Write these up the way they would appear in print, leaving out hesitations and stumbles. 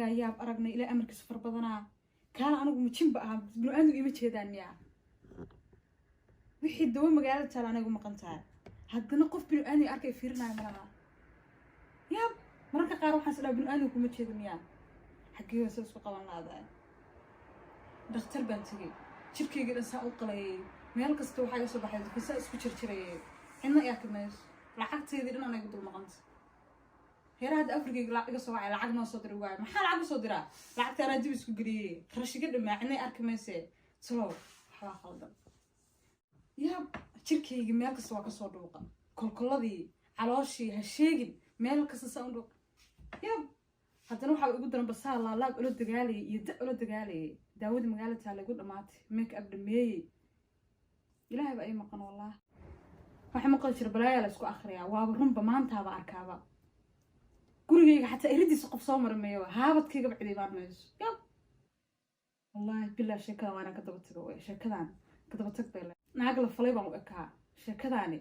Annagaa yaab aragnay. Ilaa amarkiisu far badanaa. Kaala, anigu mujinba ahaa, binu-aadmigu ima jeedaan miyaa? Wixii dawo magaalada taala anigu maqan tahay, haddana qof binu-aadmiga arkay fiirinaayo malaha. Yaab, mararka qaar waxaan is dhaha, binu-aadmiga kuma jeedo miyaa? Xaggee hoose isku qaban laadaay? Dhakhtar baan tegey, jirkayga dhan saa u qalayay, meel kasta waxaa iga soo baxay dadka, saa isku jirjirayay. Cidna i arki mayso, lacagteedii dhan aniga dul maqanta. Heeraha hadda Afrikayga lacag iga soo wacay, lacag noo soo diri waayo. Maxaa lacag usoo diraa? Lacagta anaa dib isku geliyey, kharash iga dhamaa, cidna i arki mayse. Talow waxbaa khaldan? Yaab, jirkayga meel kasta waa kasoo dhuuqa, kolkoladii, calooshii ha sheegin, meel kasta saa u dhuuqa. Yaab, haddana waxaa igu daran basaa laalaab ula dagaalayay iyo da ula dagaalayay. Daawadii magaalada taala igu dhamaatay, make up dhameeyey. Ilaahay baa ii maqan. Wallah, waxa maqli jira balaayaa la isku akhriyaa, waaba runba. Maantaaba arkaaba gurigayga xataa eridiisa qof soo mari mayo, haabadkaygaba cid imaan mayso. Yab, wallaahi bilaa, sheekadan waa inaan ka daba tago. Wey sheekadan ka daba tag bay le. Naag la falay baan u ekaa. Sheekadaani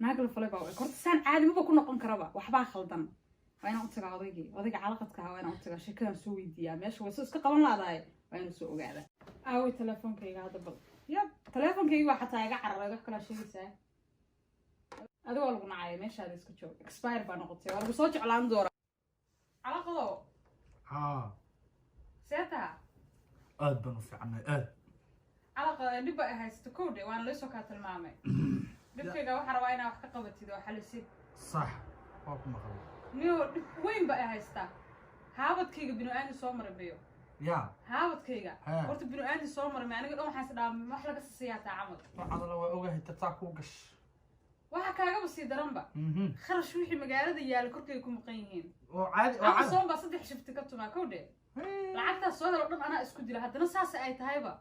naag la falay baan u ekaa. Horta saan caadi maba ku noqon karaba, waxbaa khaldan. Waa inaan u tagaa odaygii, odayga calaqadka ahaa. Waa inaan u tagaa, sheekadan soo weydiiyaa. Meesha way soo iska qaban laadahay, waa inuu soo ogaadaa. Aaway teleefoonkayga hadda? Bal yab, teleefonkayga waa xataa iga cararay. Wax kalaa sheegaysaa adiga, waa lagu nacaya. Meeshaada iska joog, expire baa noqotay, waa lagu soo jeclaan doonaa, calaqado. Haa. See taha? Aad baan u fiicannay, aad. Calaqa, dhib ba ay haysato kowdhe, waana laysoo kaa tilmaamay. Dhibkayga waxaa rabaa inaa wax ka qabatid oo xalisid. Sax, waa ku maqlay. Niyo, dhib weyn ba ay haystaa. Haabadkayga binu-aadmi soo maray mayo. Yaa? Haabadkayga. Haa. Horta binu-aadmi soo maray may. Aniga dhan waxaan is dhahaa wax laga sisiyaa taa camal. Waxaadala waa ogahay, tataa kuu gash. Waxa kaagaba sii daranba, kharash wixii magaalada yaala korkayga ku maqan yihiin. Oo caadi oo caadi. Amazon baa 3 shifti ka tumaa kowdhe. Lacagtaas soo helo dhan anaa isku dila. Haddana saas ay tahayba,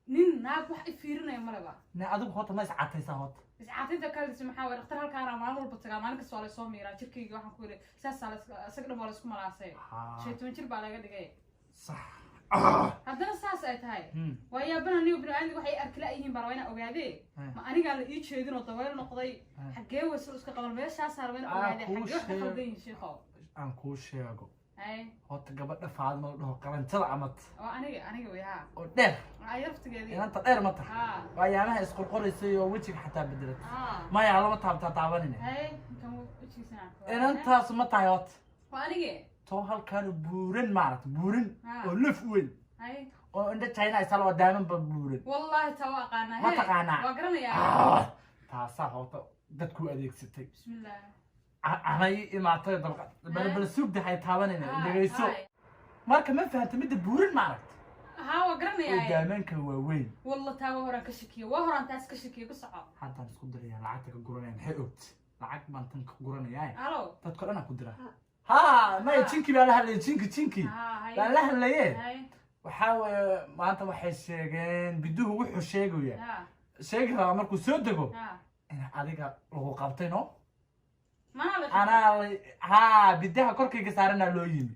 nin naag wax i fiirinaya maleba. Ne, adigu horta ma iscataysaa horta? Iscaatinta kalisi maxaa waye? Dhakhtar halkaana maalin walba tagaa, maalin kasta waa laysoo miiraa jirkayga. Waxaan ku yidhi saasaa isaga dhan waa laysku malaasay. 15 jir baa laga dhigay. Haddana saas ay tahay, waa yaabana. Niyo, bini aadmiga waxay arki la-yihiin baa rabaa inaa ogaadee. Ma anigaa la ii jeedin oo daweyl noqday? Xaggee wayso iska qaban? Meeshaasaa rabaa inaa ogaadee. Kuu Xaggee wax ka sheeg. khaldan yihiin, sheekhow? Aan kuu sheego. Hay. Horta gabadha Faadma la dhaho, qalanjada amad. Oo aniga, aniga wey, haa. Oo dheer. Ay laftigeedii. Inanta dheer ma tahay? Haa. Waayaamaha isqorqoraysay oo wejiga xataa bedelatay. Haa. Maya, lama taabtaa, taabanine. Hay, inkan wejigiisana arko. Inantaas ma tahay horta? Waa anige. Too halkaan buuran, maaragta, buuran oo laf weyn oo indha China ay salwa daamanba buuran. Wallaahi taa waa aqaanaa. Ma He. taqaanaa? Waa garanayaa. Ah, taasaa horta dadku adeegsatay. Bismillah. Anay imaatay dabqa balbal sugda hay taabanayna. Dhegayso. Marka ma fahanta midda buuran, maaragta? Haa, waa Oo garanayaa. daamanka waaweyn. Walla taa waa horaan ka shakiyo, waa horaan taas ka shakiyo. Ku soco. Haddaan isku diraya, lacagta ka guranaya. Maxay ogt? Lacag baan tan ka guranayaa. Halo. Dadka dhan aan ku diraa. Ha, maya, jinki baa la hadlayay, jinki, jinki Haa, hay. baan la hadlaye. Hay. Waxaa weeye, maanta waxay sheegeen, biduhu wuxuu sheegaya, sheegi rabaa markuu soo dego in adiga lagu qabtay, no? Mana la Anaa la haa, bidaha korkayga saaranaa loo yimi.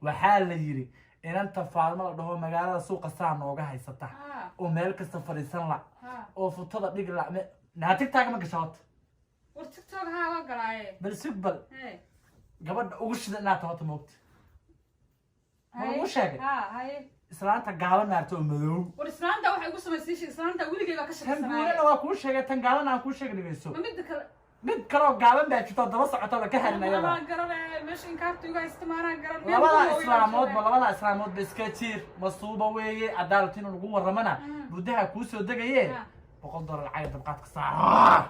Waxaa la yidhi inanta Faadma la dhaho magaalada suuqa saa nooga haysata oo meel kasta fadhiisan la oo futada dhig la naa. TikTok ma gasha horta? War TikTok haa, waa galaaye. Bal sug, bal. Gabadha ugu shida inaad tahoto moogta ma lagu sheegay? Haa, hay. Islaanta gaaban, maarta, oo madow. War islaanta waxay igu samaysay, islaanta weligay baa ka Tan shakisanaaya. buurana waa kuu sheegay, tan gaaban aan kuu sheegay, dhegeyso. Ma midda kale? Mid kaloo gaaban baa jirto oo daba socota la ka harin ayada. Maanaa garanaya meesha inkaartu igu haysta, maanaa garan. Meel Labada ku islaamoodba, labada islaamoodba iska jiir, masuuba weeye. Cadaalad in lagu warramana, muddaha kuu soo degaye. $100 lacag dabqaadka saar.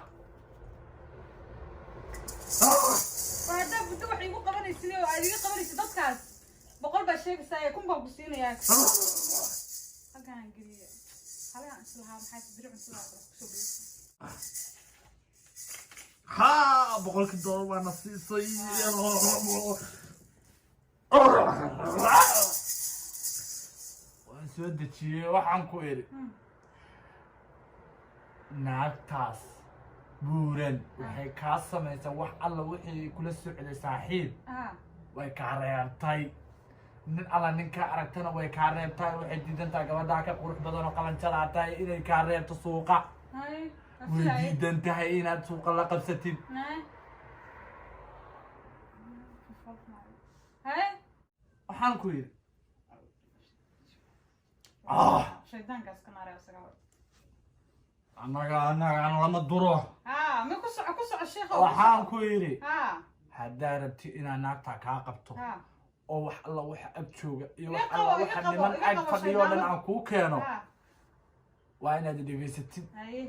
War haddaa muddo wax igu qabanaysid oo aad iga qabanaysid dadkaas, 100 baa sheegaysaa, 1000 baan ku siinayaa. Halkaan geliye halahan islahaa. Maxay biri cuntada kusoo geysa? Ha, boqolkii doolar waana siisay. Waan soo dejiyey. Waxaan ku idhi naagtaas buuran waxay kaa samaysaa wax alla wixii kula socday saaxiib. Way kaa reebtay. Nin alla ninkaa aragtana way kaa reebtay. Waxay diidan tahay gabadhaa ka qurux badan oo qalanjadaa tahay inay kaa reebto suuqa. Way diidan tahay inaad suuqa la qabsatid. Hay. Waxaan ku yidhi, ah. Shaydaankaas ka naaray isaga. Annaga lama duro. Ha, ma ku soco, ku soco, sheekhow. Waxaan ku yidhi, haddaa rabti inaad naagtaa kaa qabto oo wax alla waxa ag jooga iyo Iga wax qabo, alla iga waxa qabo, niman iga ag qabo, fadhiyo oo dhan shaydaanada. aan kuu keeno, waa inaad dhegaysatid.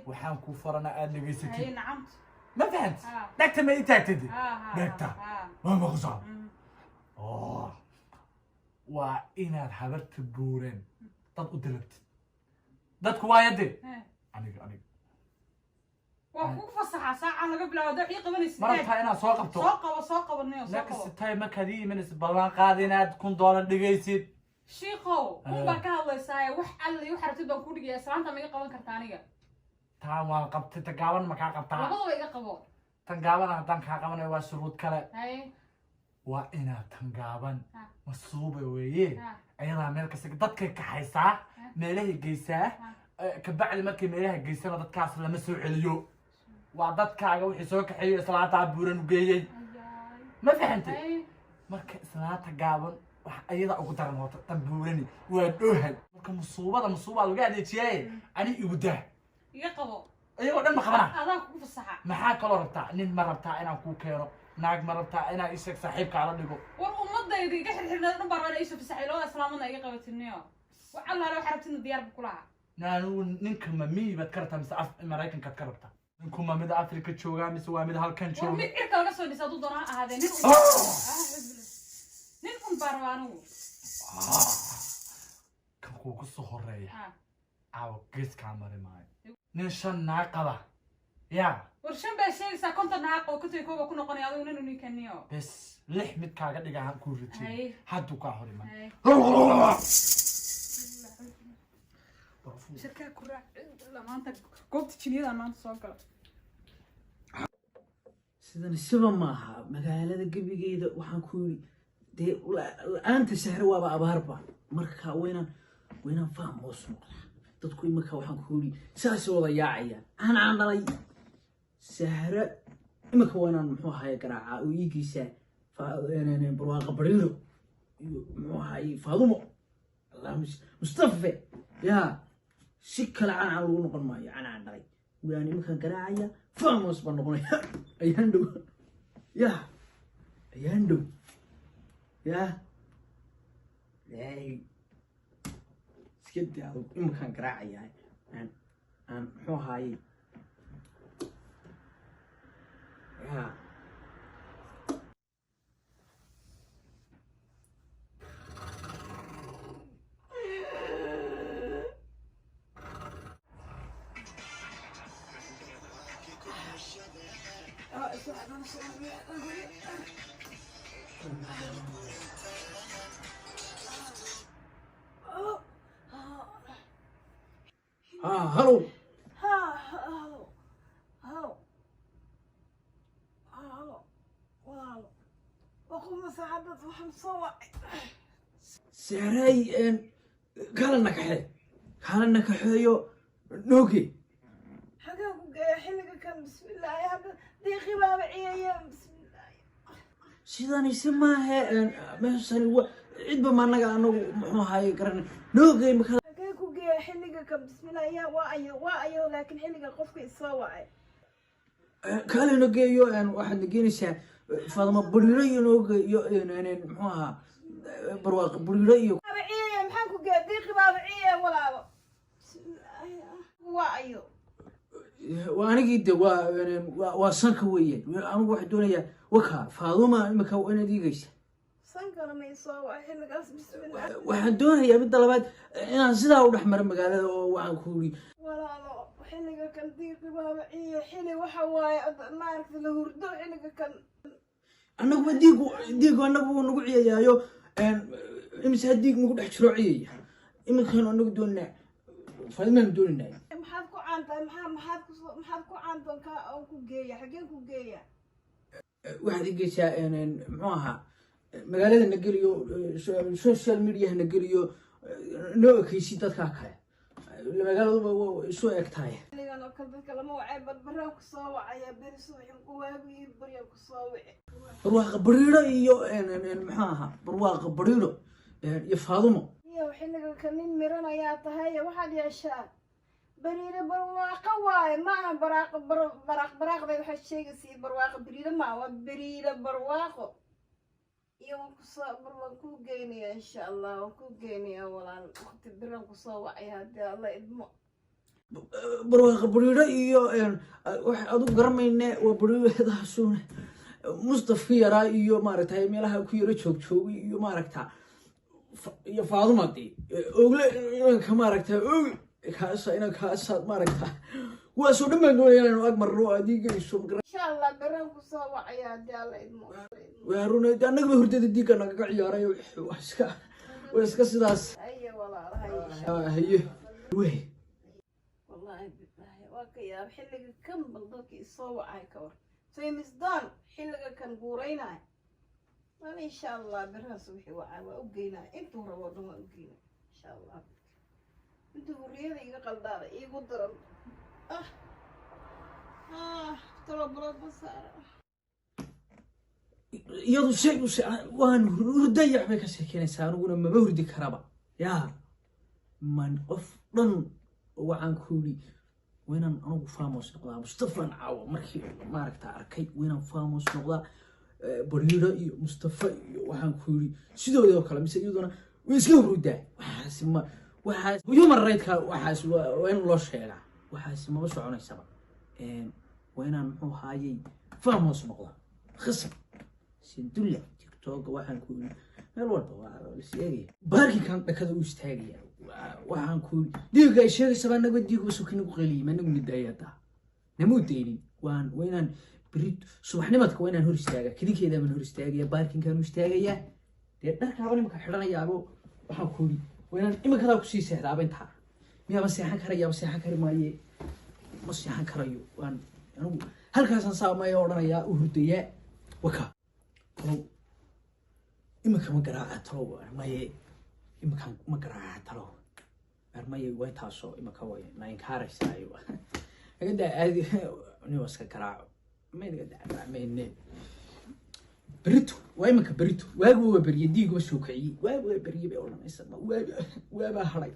Waxaan kuu farana aad dhegaysatid. Nacamtu. Ma fahant? Ha. Dhegta ma ii taagtid? Ha ha. Dhegta. Ha. Waa maqashaa? Oh. Waa inaad habarta buureen dad u dalabtid. Dadku waa yade. Aniga Waa kugu fasaxaa saacaan laga bilaabo haddaa ii qabanaysid. Ma rabtaa inaad soo qabto? Soo qabo, soo qabo, niyo, soo qabo. Next time markaad ii imanaysid, ballan qaad inaad $1000 dhigaysid. Shiikow, un baa ka hadlaysaaye, wax alle iyo wax rabtid baan kuu dhigaya. Islaanta ma iga qaban kartaa aniga? Taa waan qabtay, ta gaaban ma kaa qabtaa? Labadaba iga qabo. Tan gaaban haddaan kaa qabanayo, waa shuruud kale. Waa inaad tan gaaban masuuba weeye. Ayadaa meel kasta dadkay kaxaysaa, meelahay geysaa. Kabacdi markay meelaha geysana, dadkaas lama soo celiyo. Waa dadkaaga wixii soo kaxeeyo islaantaa buuran u geeyey. Ayaay. Ma fahantay? Marka islaanta gaaban wax ayada ugu daran horta tan buurani waa dhoohan. Marka musuubada musuubaa lagu adeejiyaaye, ani igu daa. Iga qabo. Iyagoo dhan ma qabana. Adaa kugu fasaxa. Maxaa kaloo rabtaa? Nin ma rabtaa inaan kuu keeno? Naag ma rabtaa inaan isheeg saaxiibkaa la dhigo? War, ummadayda iga xirxirneed dhan baa rabaa inay iisoo fasaxay. Labada islaamadna iga qabatiniyo, wax allaale waxa rabtidna diyaar bu kulaha. Naanigu ninka ma miyi baad ka rabtaa mise af Maraykankaad ka rabtaa? Ninku ma mid Afrika joogaa mise waa mid halkan War, jooga? mid cirka laga soo dhisa hadduu doono ha ahaadee, nin un nin un baa rabaa anigu. Kan kuugu soo horeeya caawa geeskaa mari maayo. Nin shan naag qaba ya. War, shan baa sheegaysaa, 50 naaq oo 51 ku noqonaya. Adigu nin unikaniyo. Bes, lix mid kaaga dhigahan kuu rajay. Hadduu kaa hor iman. Shirkaa ku raac maanta, goobta jiniyadaan maanta soo gala. Sidan siba maaha. Magaalada gebigeeda waxaan ku yidhi dee la-aanta Sahre waaba abaarba. Marka waynaan famous noqdaa. Dadku iminka waxaan ku yidhi saasay wada yaacayaan. Aan dhalay Sahre iminka waynaan, muxuu ahaye, garaacaa oo ii geysaa Barwaaqa Bariiro iyo, muxuu ahaye, Faadumo. Allah Mustafe yaa si kale caan lagu noqon maayo. Canaan dhalay waan iminkan garaacaya, famous baan noqonaya. Ayaan dhow ya, ayaan dhow ya. Ilaahay iska daa, iminkaan garaacaya aan muxuu ahaayey ya. Ha, halow. Halo, halo, halo, walaalo, waa kuma saacadad waxaan soo wacay? Sahray, kala nakaxe, kala nakaxeeyo nooge. Xagee ku geeya xilliga kan? Bismillaahi, hadda diiqi baaba ciyaya. Bismillaahi. Sidani si maahe. Meeshani wa cidba ma anaga anagu, muxuu ahaye, garan nooge maka. Xagee ku geeya xilliga kan? Bismillaahi, yaa waa ayo, waa ayo? Laakiin xilliga qofka isoo wacay. Kale nogeeyo, waxaad nageenaysaa Faadama Bariiro iyo nooge iyo muxuu ahaa Barwaaqo Bariiro iyo Baaba ciyaya, maxaan ku geeya? Diiqi baaba ciyaya, walaalo. Bismillaahi, waa ayo? Waa anigii de, waa sanka weeyaan. Anigu waxaan doonayaa waka Faaduma imika inaad iigaysa. Sankana ma isoo wacay xilligaas? Bismillah. Waxaan doonayaa midda labaad inaan sidaa u dhex maro magaalada oo waxaan ku yidhi. Walaalo, xilliga kan diiqi baaba ciya. Xili waxa waaye maaragta la hurdo xilliga kan. Annaguba diigu diigu annagu wuu nagu ciyayaayo. Imise diig nagu dhex jiro ciyaya. Iminkaanu anagu doonanaa, Faadimaanu doonaynaa. Maxaad ku caantahay? Maxaad ku caantoon ka oon ku geeya? Xageen ku geeya? Waxaad igeysaa, muxuu ahaa, magaalada na geliyo, social mediaha na geliyo, noo ekeysi dadkaa kale. Magaaladuba isu eg tahay. Xilligan oo kale dadka lama wacay. Barbaraan ku soo wacaya beri subaxin, waagu ii baryaan ku soo wici. Barwaaqa Bariiro iyo, muxuu ahaa, Barwaaqa Bariiro. Iyo Faadumo. Iyo xilliga ka nin miran ayaa tahay. Waxaad yeeshaa, Bariire barwaaqo waaye, ma aha baraaq baraaq baraaqday. Waxaad sheegaysa barwaaqo Bariire maaha, waa Bariire barwaaqo. Iyo waan kusoo bar, waan kuu geynayaa insha Allah, waan kuu geynayaa walaal. Waqti biran kusoo wacaya haddii Alla idmo. Barwaaqo Bariiro iyo wax adigu garamayne, waa bariiradaasuun Mustafki yaraa iyo maaragtay meelaha ku yaro joogjoogay iyo maaragta iyo Faaduma dee ogle inanka maaragta og kaasa inankaasaad maaragta kuwaasoo dhan baan doonaya inaynu ag marno aad ii geyso. Insha Allah biran kusoo wacaya haddii Alla idmo. Waa run, annagaba hurdada diigga nagaga ciyaaray. Waa iska sidaas. Haye walaal, haye. Haye wey. Wallaahi bilaahi, waa ka yaab xilliga kan. Bal dadka isoo wacay ka war, James Don xilliga kan guuraynaya. Wal insha Allah birahaas wixii wacay waa u geynaya, intuu rabo o dhan waa u geynaya insha Allah. Intuu hurriyada iga qaldaada iigu daran. Ah ah, talo ma saara. Iyadu shay u waan hurdayax bay ka sheekeynaysaa, aniguna maba hurdi karaba. Yaa man, qof dhan waxaan ku yidhi waa inaan anigu famous noqdaa. Mustafan caawa markii maaragta arkay, waa inaan famous noqdaa. Bariiro iyo Mustafa iyo waxaan ku yidhi sidoodoo kale, mise iyaduna way iska hurdaa. Waxaasi ma waxaas human right-ka, waxaas waa in loo sheegaa. Waxaasi maba soconaysaba. Waa inaan muxuu ahaayey famous noqdaa khasab sindulla. TikToka waxaan ku yidhi meel walba waa la eegaya, parking-kan dhakada u istaagaya. Waxaan ku yidhi diiga ay sheegaysaba anaga diiguba sokinagu qeliyay, ma anagu nidaaya haddaa namuu daynin. Waa inaan beri subaxnimadka waa inaan hor istaagaa, kidinkeeda baan hor istaagaya, parking-kaan u istaagayaa. Dee dharkaaba imika xidhanayaabo. Waxaan ku yidhi waa inaan imikadaa kusii seexdaaba. Intaa miyaaba seexan karayaaba? Seexan kari maaye, ma seexan karayo. Waan anigu halkaasaan saamaya odhanayaa u hurdayaa. Waka talow imika ma garaaca? Talow maye, imika ma garaaca? Talow maye, waa intaasoo imika way na inkaaraysaayo. Naga daa aadi nin iska garaaco, maynaga daa. Berito waa iminka, berito waagu waa berye, diiguba soo kiciyey. Waagu waa berye bay odhanaysa. Ma waab waabaa hadhay?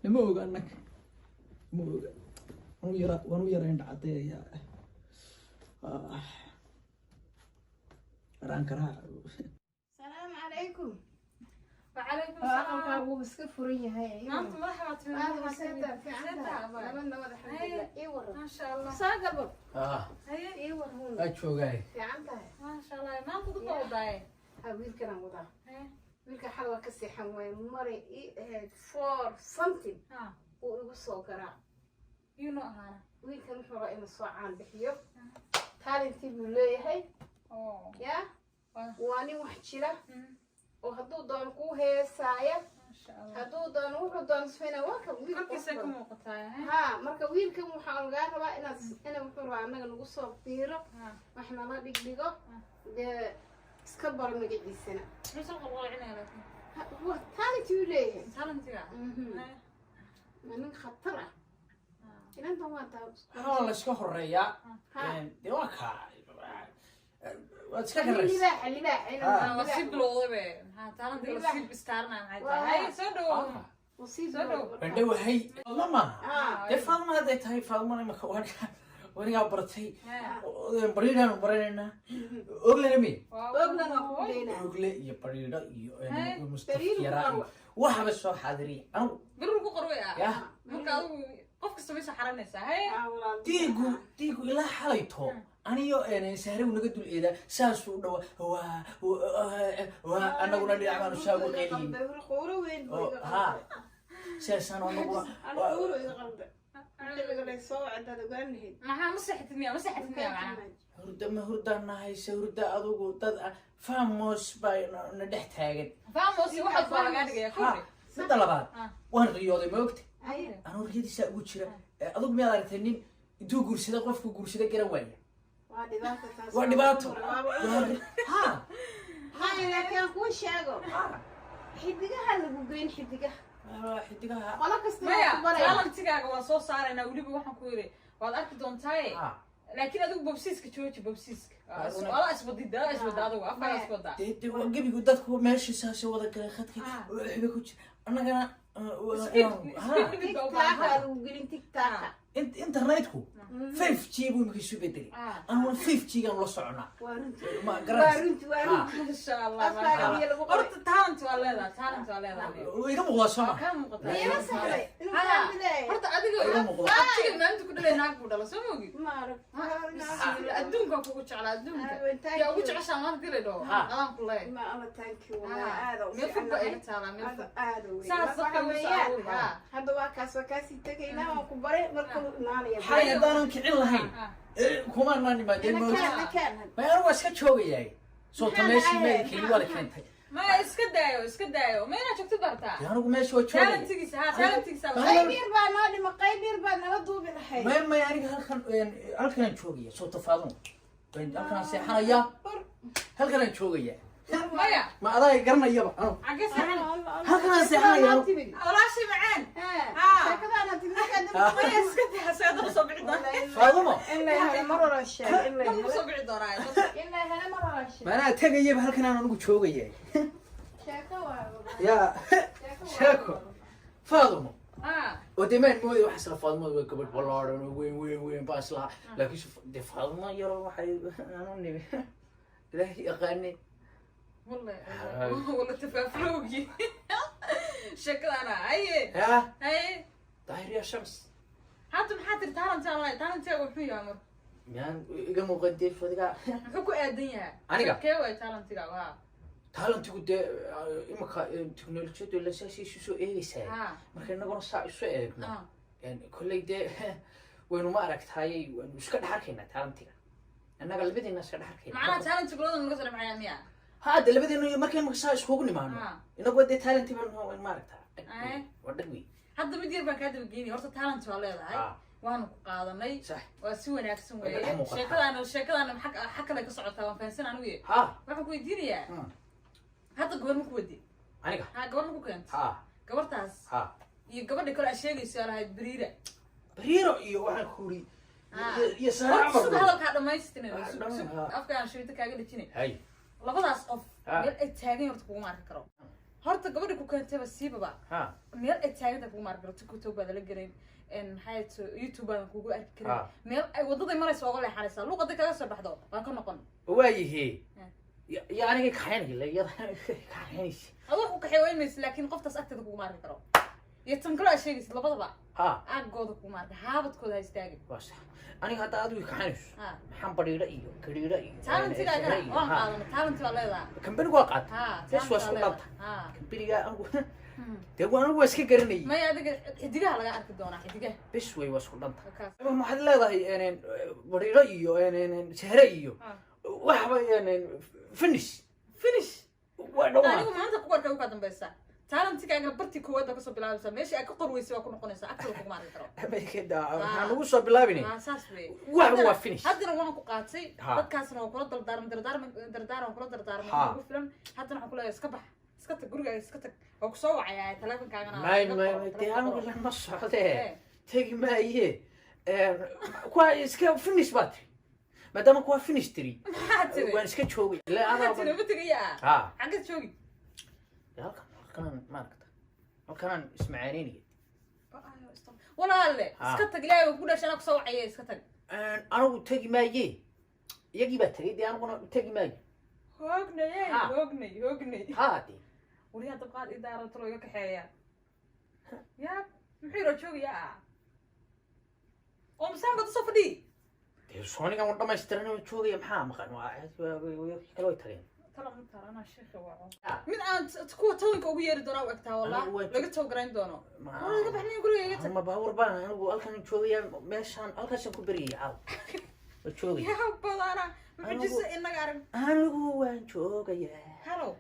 Nama oga annaga, ma oga. Waanu yara, waanu yara indhacadeeya garaan garaac. Salaamu calaykum. وعليكم Aqalkaa السلام. Wuu iska furan yahay. Maanta madaxa waa timid. Aad seeta fiican tahay? Nabad nabad, alxamdulilah. Ii waran. ما شاء الله. Saa galbo. Ah. Haye. Ii waran. Waa joogaay. Fiican tahay? ما شاء الله, maanta ku wadaaye. Ha, wiilkanaan wadaa. Haye. Wiilka xal waa ka seexan waaye, maray ii ahayd four something Ha. uu igu soo garaa. You know ahaana. Wiilkan wuxuu rabaa inuu soo caan bixiyo, talentii buu leeyahay. Oh. Ya. Waa. Waa nin wax jira oo hadduu doono kuu heesaaya, ما شاء الله. hadduu doono wuxuu doono sifayna. Waa ka wiil Korkiisa qurux ka badan. muuqataa. Haye. Ha, marka wiilkan waxaa lagaa rabaa inaad ina wuxuu rabaa annaga nagu soo biiro, wax nala dhigdhigo, dee iska baro magaciisana. Muxuu soo qalqalcinaya laakiin? Ha, waa talent uu leeyahay. Talentiga. Haye. Waa nin khatar ah. Inantan waa taa. Waa la iska horeeyaa. Ha. Dee waa kaa, waad iska Nin garaysa. Libaaxa libaaxa inantan. Waa sii Libaaxa. bilowday be. Maxaa talentiga la sii bistaaranaya maxay tahay? Haye, soo dhawow. Wuu sii Soo dhow. bilowday. Bandhowahay ma maaha. Dee Faaduma hadday tahay, Faadumana imika wanigaa bartay. Haye. Bariidhaanu baranaynaa, oglena mi. Oglan waa ku geynaa. Ogle iyo Bariidho iyo Hey. Mustafa Bariidho yaraa iyo ku waxba soo xaadiriya anigu. Birur ku qorway ah. Yah. Marka adigu qof kasta way soo xaranaysaa. Haye. Ah, walaal. Diigu ilaa xalayto aniyo Sahraw naga dul eedaa, saasuu dhawa waa waa, anaguna dhinac baanu saa uga qeyliyey. Quuro weyn buu oo iga ha qalday. sidaasaan anaguna. Ana quuro iga qalday. Xilliga lay soo wacdaad ogaan lahayd. Maxaa, ma seexatid miya? Ma seexatid miya macnaha? Hurda ma hurdaan nahayse, hurda adugu dad ah famous baa na dhex taagan. Famous waxaad baa lagaa dhigaya Ha. kowri. Midda labaad, waan riyooday, ma ogta? Haye. Anuu riyadiisaa ugu jira. Adugu miyaad aragtay nin intuu guursada qofku guursada garan waaya? Waa dhibaato taas. Waa dhibaato. Waaba cudur. Ha. Haya, laakiin aan kuu sheego. Xidigaha lagu geyn, xidigaha. Waa xidigaha. Qolo kasta Maya, waa ku baraya. talentigaaga waan soo saaraynaa weliba. Waxaan ku yidhi waad arki doontaaye. Ha. Laakiin adigu bobsiiska jooji, bobsiiska. Ala iswadida, ala iswada adigu, afkaa iswada. Dee waa gebigu dadku meesha saasay wada galeen khadkii, waxba ku jira annagana. Speed limit baa u baahan. Tiktoka lagu gelin, TikToka. Internetku 5G buu imika isu bedelay. Anuguna 5G gaan la soconaa. Waa runti. Ma Waa garanaysa? runti, waa runti. Masha Allah. Afkaaga biyo lagu qabay. Horta talent waa leedahay, talent waa leedahay. Wuu iga muuqdaa, soo Waa ma? kaa muuqataa. Iima sahlay inuu Ha. kaa mideeyo. Horta adiga Iga muuqda. abtiga maalinta ku dhalay naag buu dhala, soo moogid? Ma arag. Bismillah, adduunka kugu jeclaa, adduunka. Thank Yaa ugu you. jeceshaa maanta dii la dhaho? Ha. Adaan ku leeyahay. Ma alla, thank you, wallahi aad u Meel fog baa fiicanahay. iga taalaa, meel fog. Aad u weyn. Saas Marka dadka waxa ugu soo weeyaan, aruuri, ha. hadda waa kaas, waa kaasii tegaynaa, waan ku baray marka lu imaanaya. Xalay haddaanan kicin lahayn, kumaanaan imaadeen. Nakaan, moogta? nakaan. May, anigu waa iska joogayahay soo ta Maxaa meeshii dhacay? meelkeeni waa la keentay. Maya, iska daayo, iska daayo. Ma inaad joogtid bartaa? Dee anigu meesha waa joogaya. Talentigiisa, ha, talentigiisa. Qayb yar baa noo dhima, qayb yar baa nala duubi lahayd. May, aniga halkan, halkanaan joogaya, soo tafaadun halkanaan seexanayaa, halkanaan joogaya. Maya. Ma adaa garanayaba anu? Xagee seexan? Halkanaan seexanaya. Walaashay macaan. Sheekadaana timid. Maya, iska daa, isaga daba soo bici doonaa. Faadumo. In la helo mar hore sheeg, in la Dab helo. soo bici doonaa. In la helo mar hore sheeg. Maanaa tegayaba, halkanaan anigu joogaya. Sheeko waayo. Ya. Sheeko waayo. Sheeko Faadumo. Ah. Oo dee maan mooday waxa isla Faadumada waa gabadh ballaadhan oo weyn weyn weyn baa islaha, laakiin dee Faaduma yaro waxay aanu nimi Ilaahay yaqaane. Wallahi wala tafaaflowgii sheekadana, haye. Ya. Haye. Daahir ya Shams. Hadda maxaa tiri? Talent aan lahay, talentigaaga muxuu yahay marka? Miyaan iga muuqan dee fadiga? Muxuu ku aadan yahay? Aniga? Kee waay talentigaaga, ha? Talentigu dee imika teknolojiyadu ila saasay isu soo eegaysaa. Marka innaguna saa isu eegno, kolley dee waynu ma aragtaayey, waynu iska dhex arkaynaa talentiga innaga labadeena iska dhex Macnaha arkayna. talentiga labada naga soo dhexmaya miya? Ha, de labadeena markaynu saa iskugu nimaano, inagu dee talenti baan waynu ma aragtaa. Waa dhag wey. Hadda mid yar baan kaa dabageynaya. Horta talent waa leedahay. Waanu ku qaadanay. Waa si wanaagsan Way weeye. ka muuqataa. Sheekadaana xag kale ka socotaa, waan fahansan anigu ye. Waxaan ku weydiinayaa, hadda gabar ma ku wadi? Aniga? Ha, gabar ma ku keento? Ha. Gabartaas Ha. iyo gabadha kale aad sheegayso lahayd Bariira. Bariiro iyo waxaan ku uri iyo Saare. Horta Camar sug, wey. hadalkaa dhamaystinay. Ah, Sug, sug. Afka aan shirita kaaga dhejinay. Hay. Labadaas qof meel ay taagan horta kuguma arki karo. Horta gabadha ku keentayba siibaba meel ay taaganta kuguma arki karo. TikTok baad la gelayn, maxay to, YouTube baadan kugu arki karin. Meel ay wadaday maraysa oga leexanaysaa, luuqaday kaga soo baxdo waa ka noqon. Waayihi ya, aniga kaxaynaya la iyada kaxaynaysa. Adoo ku kaxay wayn maysa, laakiin qoftaas agteeda kuguma arki karo, iyo tan kale aad sheegaysid, labadaba aagooda kuguma arki, haabadkooda ha istaagin. Waa sax. Aniga hadda adigu kaxaynayso, Ha. maxaan Badhiidho iyo Gariidho iyo Talentigaagana Sare iyo waan qaadanay, talent waa leedahay. Kambanigu waa qaata. Ha. Bes, waa isku Talent dhanta. waa leedahay. Ha. Kambaniga anigu dee waa anigu waa iska garanayay. Maya, adiga xidigaha laga arki doonaa, xidigaha. Bes wey, waa isku dhanta. Kaas. Waxaad leedahay Badhiidho iyo Sehre iyo waxba finish. Finish. Waa dhawaa. Anigu maanta ku arkay ukaa dambaysa. Talentigaagana bartii koowaad baa kasoo bilaabaysaa, meeshii aad ka qor weysay waa ku noqonaysaa, agtada kuguma arki karo. Amerikada waxaan ugu soo bilaabinay. Saas wey. Waxba waa finish. Haddana waan ku qaatay. Dadkaasna waa kula dardaarmay, dardaarmay, dardaaran kula dardaarmay ugu filan. Haddana waxaan kuleeyahay iska bax, iska tag gurigaaga, iska tag. Waa kusoo wacayaa telefonkaagana. May, iga may, qoro, may, dee telefoon anigu qoro. lama socdee, tegi maaye. Kuwa iska finish baa tiri, maadaama kuwa finish tiri, Maxaa tiri? waan iska joogay ilaa Maxaa adaa. tiri? Ma tegayaa? Ha. Xaggeed joogi? Halkan, halkanaan maaragta, halkanaan ismacaaneynaya. Walaalle, iska tag. Ilaahay waa ku dhashay, anaa kusoo wacaya, iska tag. Anigu tegi maaye, iyagii baa tegay dee, aniguna tegi maayo. Hoognay. Hoognay, hoognay. Ha dee. Wariyaa dabqaad ii daara talo iga kaxeeya. Ya muxuu yidhaa joogayaa oo masaan bada soo fadhiyi? Dee soonigan u dhamaystiran oo joogaya, maxaa maqan? Waa kale way tageen. Talo ma talo, anaa sheekhi waco. Mid aan kuwa tawinka ugu yeeri doonaa u egtaa wallah. Anigu waa Laga tawgarayn doono. War iga baxnayn, guriga iga tag. Ma baawur baan anigu halkan joogaya, meeshaan halkaasaan ku beryaya caaw, waa joogaya. Yaa badana mucjiso inaga arag. Anigu waan joogayaa. Halow,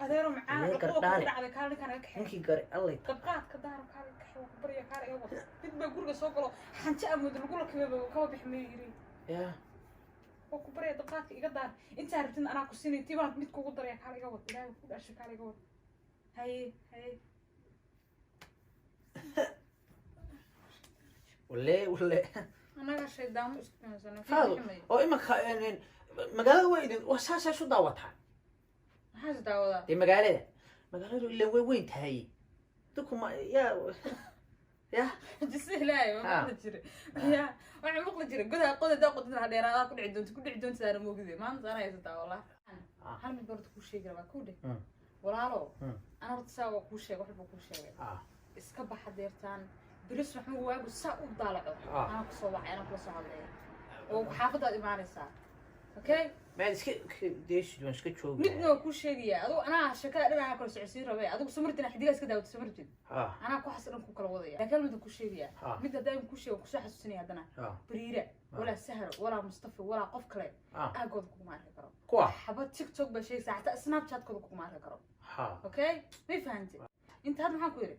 adeero macaan. Adeer Cuquba kugu gardhaale. dhacday, kaale ninkaan iga kaxeey. Ninkii gare allay. Dabqaad ka daaro, kaale iga kaxeey, waa ku barya, kaale iga wado. Mid baa guriga soo galo, xanjo amoodo lagu lakibay, kaba bixi mayo yiri. Ya. Waa ku barya, dabqaadka iga daar. Intaa rabtid anaa ku siinay, tii baan mid kugu daraya. Kaale iga wad, Ilaahay ku dhashay, kaale iga wad. Haye, haye. Walle, walle. Annaga shaydaamo isku keensanay. Faado oo imanka magaalada waa idin waa saasaa isu daawataa. Maxaa is daawadaa? Dee magaaladu ilaa way weyn tahay, dadku ma yaa ya. Jise ilaahay waa maqli jiray ya, waxaa maqli jiray godaa qodadaa qodada dheeraadaa ku dhici doonta, ku dhici doonta saana moogide. Maanta anaa haysataa wallah. Hal mid barta kuu sheegi rabaa kuu dheh. Walaalo, ana horta saa waa kuu sheegay, wax buu kuu sheegay. Iska baxa deertaan biris waxma waagu saa u daalaco. Anaa kusoo wacay, anaa kula soo hadlaya oo xaafadaad imaanaysaa, okay? Maan iska deesid, waan iska joogi. Midna waa kuu sheegaya, adigu anaa sheekada dhan anaa kala socodsiin rabay. Adigu samartin xidigaa iska daawata samartid. Anaa ku xas dhan ku kala wadaya, laakiin hal midaan kuu sheegaya. Mid haddaan kuu sheego, kusoo xasuusinaya haddana. Bariira walaa Sahro walaa Mustafa walaa qof kale aagooda kuguma arki karo. Kuwa xabad TikTok baa sheegaysaa, xataa Snapchatkooda kuguma arki karo. Okay, may fahantay inta hadda maxaan ku yidhi?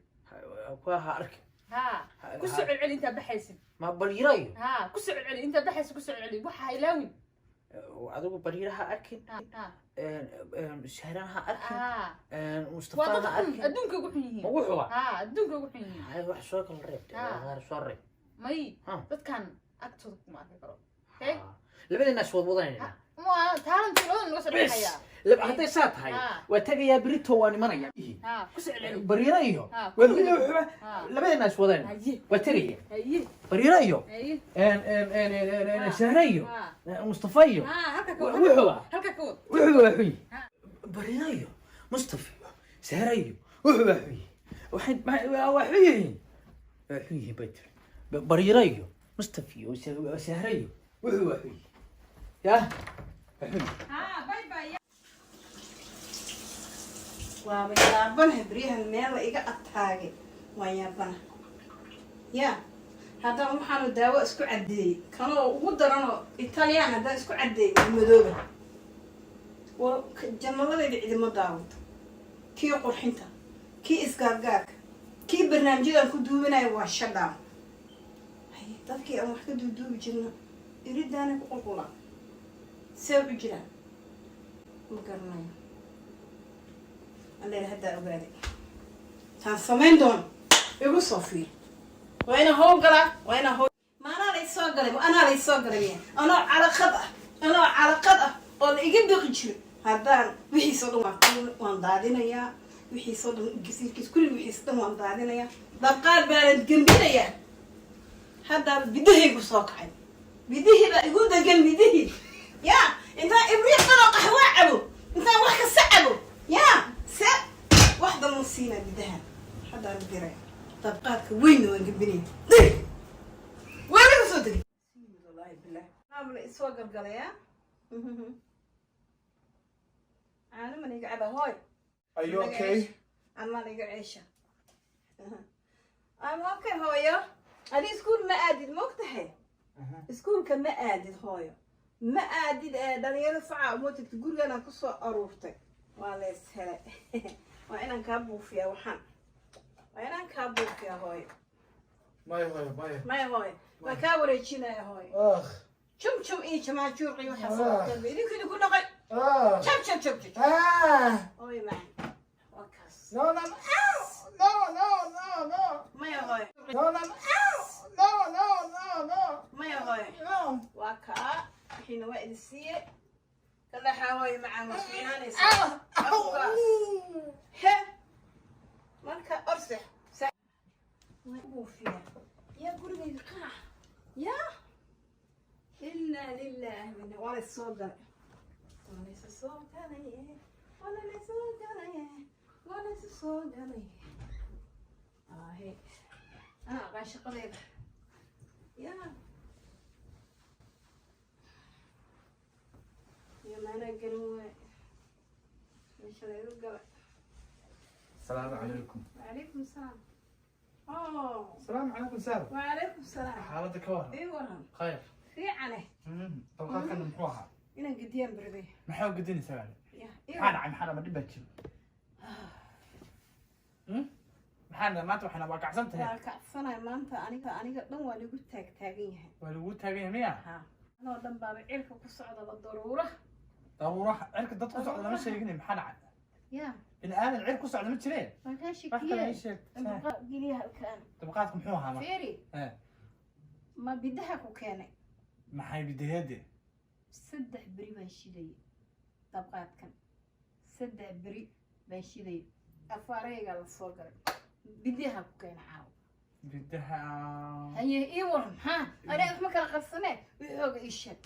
Kuwa ha arki. Ha kusoo celceli intaa baxaysid. Ma Bariirayo? Ha kusoo celceli intaa baxaysid, kusoo celceli, waxa ha ilaawin. Adigu Bariira ha arkin. Sahran ha arkin. Waa Mustafa dad ha xun arkin. Adduunka ugu xun yihiin. Ma wuxuba? Ha, adduunka ugu xun yihiin. Hay, wax soo kala reeb. Soo reeb. May dadkan agtooda kuma arki karo, okay? Labadeenaas wad wadanayna. Ma taalanti labadan naga soo Bes. dhexaya. Hadday saa tahay, waa tegayaa berito, waan imanaya. Ha kusoo celceli. Bariira iyo kulli. wuxuba labadeenaas wadanayna. Haye. Waa tegaya. Haye. Bariira iyo Haye. Sahre iyo Mustafa iyo Ha, halka ka wad. wuxuba Halka ka wad. Wuxuba waa xuyi. Bariira iyo Mustafa iyo Sahre iyo wuxuba waa xuyi, waxay waa xun yihiin, waa xun yihiin bay tiri. Bariira iyo Mustafa iyo Sahre iyo wuxuba waa xun yihiin, ya, waa xun yihiin. Ha, bye bye. Waaba yaabanahay baryahan meel la iga adtaagay, waan yaabana ya. Haddana waxaanu daawo isku caddeeyey kanoo ugu daranoo Italyaan haddaan isku caddeeyey waa madooba. War janaladayda cidima daawato, kii qurxinta, kii isgaargaarka, kii barnaamijyadaan ku duubanayo waa shadhaam. Haye, dadkii aan wax ka duuduubi jirna iridaanay ku qulqulaan, see u jiraan ma garanayo. Alle haddaa ogaaday taan samayn doono, igu soo fiir. Waa inaan hawl galaa, waa inaan hawl. Maanaa lay soo galay, anaa lay soo galay miya? Anoo calaqad ah, anoo calaqad ah oo la iga biqi jiro, haddaan wixiisoo dhan waan daadinayaa, wixiisoo dhan gasiirkiis kulli, wixiis dhan waan daadinayaa, dabqaad baanan gembinayaa. Haddaa bidahaygu soo kacay, bidihii baa igu degan, bidihii ya. Intaan ibriiq dhanoo qaxwaa cabo, intaan wax kasta cabo, ya se wax dan ma siinaa bidahan. Haddaan diray dabqaadka weynna waan gembinaya, waa laga soo degay. Wallaahi bilahi maamula isoo galgalayaa, caano man iga caba hooy. Are you okay? Amaan iga ceesha. I'm okay hooyo. Adi iskuul ma aadid, ma ogtahay? Iskuulka ma aadid hooyo, ma aadid ee dhalinyaro faca uma tagtid, guriganaa kusoo aruurtay. Waa lees helay, waa inaan kaa buufiyaa, waxaan waa inaan kaa buufiyaa hooyo. Maya hooyo, maya. Maya hooyo, waa kaa wareejinaya hooyo. Ah. Jum jum iyo jamaajuuqi waxaa soo idinku idinku dhaqay. Ah. Jab jab jab jab. Ah. Hooyo macaan, waa kaas. No, no, no, no, no, no. Maya hooyo. No, no, no, no, no, no. Maya hooyo. No. Waa kaa, wixiina waa idin siiye kalaxaa hooyo macaan, waa fiicnaanaysaa. Afkaas. He marka orsex buufiya yaa gurigayga qaac yaa. Inaa lilaahi wa waa la soo galay, waa laysa soo galay, waa la soo galay, waa laysa soo galay. Ahe, anaa aqaan shaqadeeda yaa iyo maanaa gelin waay meesha laygu galay. السلام عليكم. وعليكم السلام. أوه. السلام عليكم سارة. وعليكم السلام. xaaladda ka waran? Ii waran. Khayr. Fiicane. Dabqaadkana muxuu ahaa? Inaan gediyaan berday. Maxaa u gedinaysaa bale? Ya. Maxaa dhacay? Maxaa dhacay? Dhib baa jiro? Maxaa dhacay maanta? Waxaana waa kacsan tahay. Waa kacsanay maanta, aniga dhan waa lagu taag taagan yahay. Waa lagu taagan yahay miya? Ha, anoo dhan baaba cirka ku socda la daruura. Daruuraha cirka dad ku socda lama sheegin. Maxaa dhacay? Ya. Bini aadan cir ku socda ma jireen. Waan kaa Wax kale ii shakiyey. sheeg. Geliya halkaan. Dabqaadku muxuu ahaa marka? Fiiri. Ma bidaha ku keenay? Maxay bidaheede? 3 beri baan shidayay dabqaadkan, 3 beri baan shidayay. Afaaraygaa la soo galay, bidaha ku keenay caawa. Bidaha. Haye, ii waran. Maxaa aniga wax ma kala qabsanee? Wixooga ii sheeg.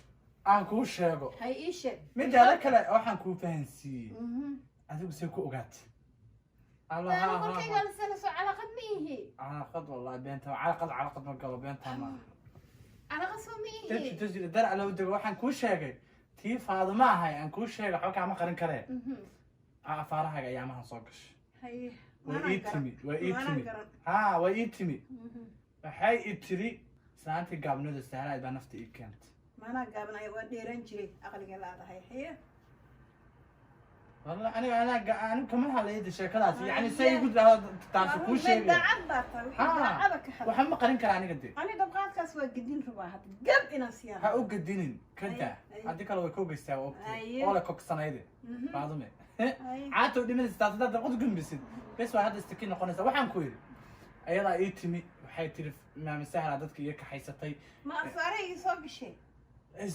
Aan kuu sheego. Haye, ii sheeg. Midaada kale waxaan kuu fahansiiyey, adigu see ku ogaatay? Anigu korkaygaa la sanayso, calaaqad ma ihi. Calaqad, wallahi beenta, calaqad calaqad ma galo, beenta ma. Calaaqad soo ma ihi. Dadki dar loo dego. Waxaan kuu sheegay tii Faaduma ahay aan kuu sheegay, waxba kaama qarin karee. Afaarahaaga ayaamahan soo gashay. Haye. Way ii timi, way ii timi, ha, way ii timi. Waxay i tiri islaantii gaabnida Sahraay baa nafta ii keentay. Maanaa gaabanaya? Waa dheeraan jiray, aqliga laadahay. Haye. Wallah aniga anaa anigu kama hadlayda sheekadaas, yani say igu taasi kuu sheegay. Daacad baa tahay, wixii daacada ka hadlay. Waxba ma qarin karaa aniga de. Ani dabqaadkaas waa gedin rabaa hadda, gab inaan siyaa. Ha u gedinin, ka daa. Haddii kale way kogaysaa, waa ogtay oo la koksanayde Faadume. Caatow dhimanaysa taas haddaad dabqad gumbisid, bes waa hadda istaki noqonaysa. Waxaan ku yidhi ayadaa ii timi, waxay tiri Maami Sahla dadka iyo kaxaysatay. Ma afaarahaygi soo gashay?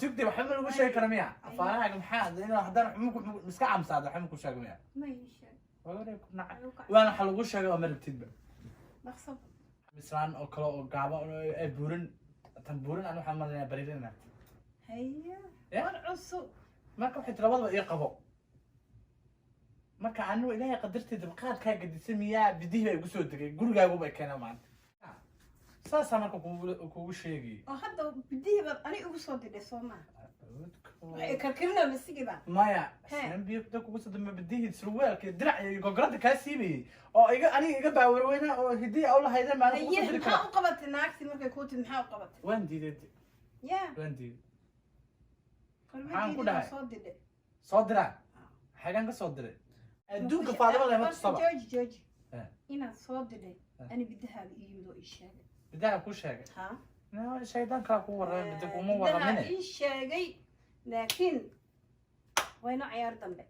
Sugtay, waxba ma lagu sheegi kara miya afaarahaaga? Maxaa inaa haddaan xumuku iska camsaada, waxba ma ku sheega miya? Ma ii sheeg. Waana waxa lagu sheegay oo ma rabtidba. Dhaqso. Islaan oo kale oo gaaba ee buuran, tan buuran aan waxaan malinayaa bariirina. Haye. Ya? War cusub. Marka waxay tiri labadaba ii qabo. Marka anigu Ilaahay qadarteed dabqaadkaa gadisa miyaa, bidihii baa igu soo degay, gurigaagu bay keeneen maanta. Saasaa marka kugu sheegayay. Oo hadda bidihii baad ani ugu soo didhay, soo maa? Waxay karkarina masigiba. Maya. He. Islaan biyo da kugu soo damba bidihii, surweelka, dirac iyo gogorada kaa siibayay oo iga aniga iga baawarweyna oo hidii aw lahaydeen maalin kugu soo Haye. diri Maxaa kara. u qabatay naagtii markay kuu timid? Maxaa u qabatay? Waan diiday. Ya. Waan diiday. Maxaan ku Kormadiidii dhahay? soo didhay. Soo diraa xagaan ka soo diray adduunka Faadima lema tusaba. Jooji, jooji. Inaad soo didhay ani bidahaaga ii yimid oo ii sheegay. Bidaha kuu sheegay? Ha. No, shaydaan kala kuu warramay, bida kuma Bidaha warramine. ii sheegay, laakiin wayno cayaar dambe.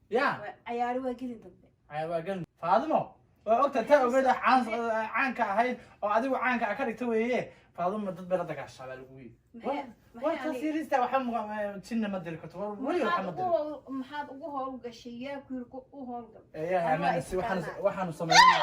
Ya. Cayaari waa gelin dambe. Waa Faadimo waa ogta taa ogeeda caanka ahayd oo adigu caanka ka dhigta weeye. Faadimo dad bay la dagaashaa baa lagu yidhi. Waa taas yirista, waxa jinna ma diri karto weliga, waxa ma diri. Maxaad ugu howlgashay? Yaa ku yiri u howlgal? Eeyaha amaana si waxaanu sameynaa.